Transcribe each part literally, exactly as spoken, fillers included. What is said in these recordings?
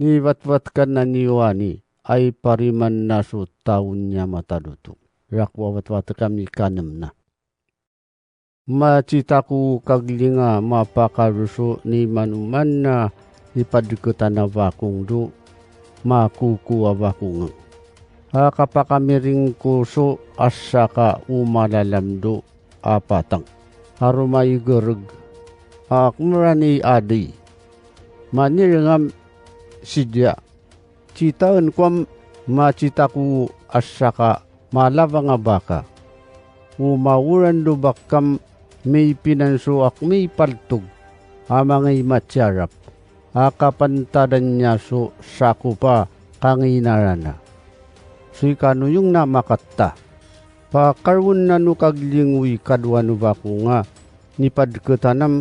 Niwatwat kan na ni Wani, ay pariman na so tawo niya mataduto. Rakwa watwat kami kanem na. Macitaku kaglinga mapakaruso ni manuman na ipadketan a bakong do, makukuwa bakong. Ha kapakamiring ko so asaka umalalam do apatang. Harumay gereg. Ak mura ni adi. Maniringam sidya. Citaen ko am macitaku asaka malabang a baka. Umaworan do bakkam may pinanso ak may paltog. Amangay matyarap. Akapantadan niya so sako pa kanginarana. Soy kanuyong na makatta. Pakarwon na no kaglingo ikadwa no bako nga nipadketan am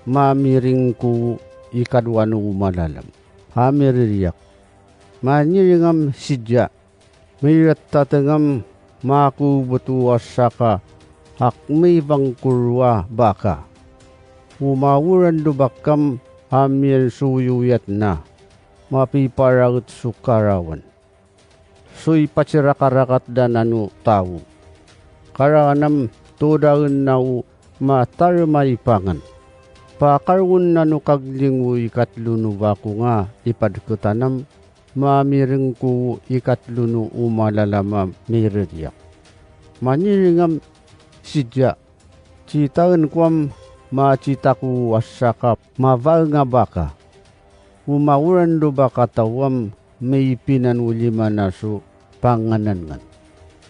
mamiring ko ikadwa no umalalam. Ha miririyak. Maniringam sidya. May rattatengam makubutuwa saka ak may bangkurwa baka. Umaworan do bakkam ha miyan suyuyat na. Mapiparaet so karawan. Soy patsirakarakat da na no tawo. Karaanam tudaen na o matarmay pangan. Pakarwon na no kaglingo ikatlo no bako nga ipadketan am mamiring ko ikatlo no umalalam a miririyak. Maniringam sidya. Citaen ko am macitaku asaka mabaeng a baka. Umaworan do baka tawo am may pinanolima na so pangananngan.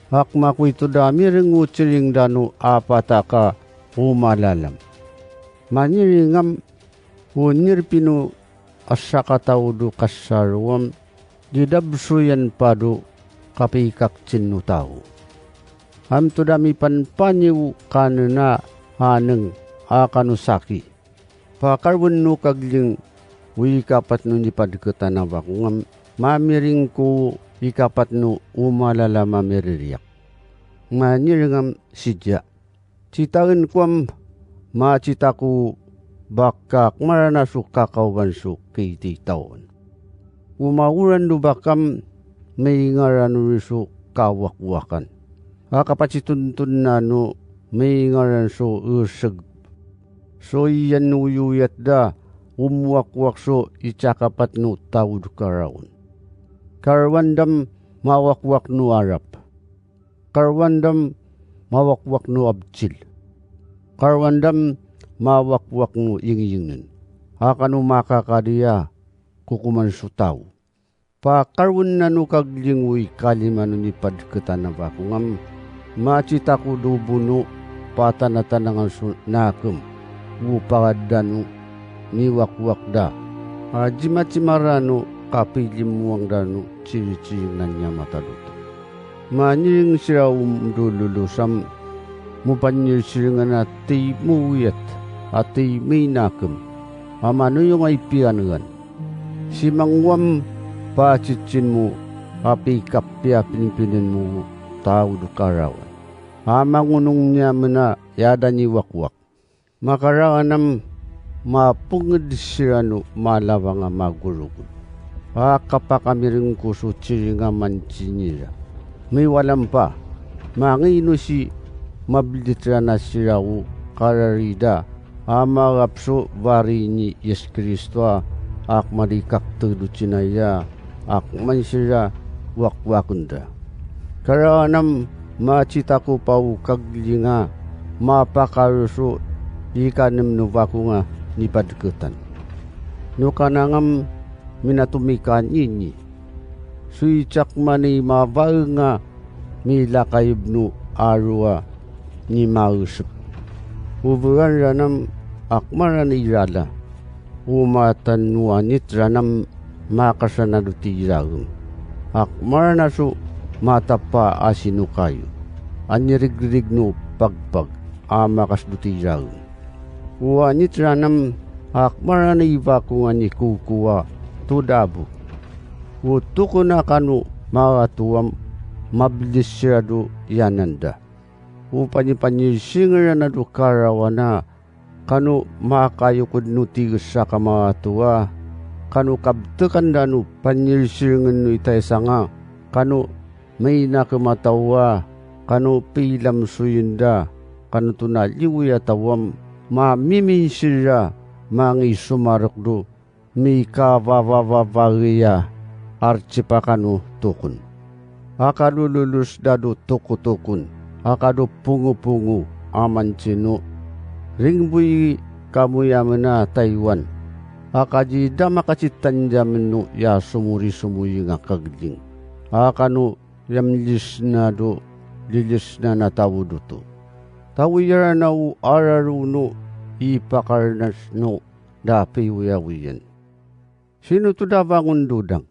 Ak makoy tuda miring o tsiring da no apataka umalalam. Maniringam o nirpi no asaka tawo do kasaroam didabsoyan pa do kapikaktin no tawo. Am tuda mipanpaniw kanena aneng aka no saki. Pakarwon no kagling o ikapat no nipadketan a bako nga mamiring ko ikapat no umalalam a miririyak. Maniringam sidya. Citaen ko am macitaku baka ak marana so kakawan so kititaon. Umaworan do bakam may ngaran uri so kawakwakan. Akapatsituntun na no may ngaran so useg. So iyan uyuyat da umwakwak so itsakapat no tawo do karaon. Karwan dam mawakwak no arap. Karwan dam mawakwak no abtsil. Karwan dam mawakwak no yingyingnen. Aka no makakadiya kukuman so tawo. Pakarwan na no kagling o ikalima no nipadketan a bako ngam macitaku do bono patanatanangan so nakem. Upa da no niwakwak da. Adji matimara no kapilimwang da no tsiritsiri na niya mataduto. Maniring sira umdululosam, mupanyirsiringan a timuyat a timiy nakem, a manuyong ay piyangan. Simangwam patsitsin mo a pikapyapinpinin mo tawo do karawan. A mangunong niya man a yada niwakwak. Makaraanam mapunged sira no malabang a magurugod. Pakapakamiring ko so tsiring a mantsinira. May walam pa, mangino si mablitra na sira o kararida a magapso bari ni Yes Kristo a ak marikaktedo tsinaya. Ak man sira wakwaken da. Karaanam matsitaku pa o kaglinga mapakaruso ikanem no bako nga nipadketan. No kanangam minatumika nini. Suitsak man i mabaeng nga milakayeb no aroa ni mausep. Uburan ranam ak marani rala. Umatan no anit ranam makasanado ti raem. Ak marana so matapa a sinukayo. Anirigrig no pagpag a makasdo ti raem. O anit ranam ak marani bako nga nikukuwa to dabo. O tukon a kano makatuam mabilis sira do yanan da. O panipanyirsingira na do karawana kano makayukod no ti usa ka makatuwa. kano kabtekan da no panyirsiringen no itay sanga, kano may nakematawa, kano pilamsuyin da, kano tunaliwi a tawam, mamiminsir da, mangisumarok do, mikababababagi ya, artsi pa kano tukon. Aka do lulusda do tukutokon, aka do pungopungo, aman sino. Ringboy kamo yaman a Taiwan. Aka dida makasitan yaman no ya sumuri-sumuyi nga kagling. Aka no yamlisna do, lilisna na tawo do to. Tawo yara na o araro no, ipakarnas no, da piwiyawiyan. Sino to da bangon dudang?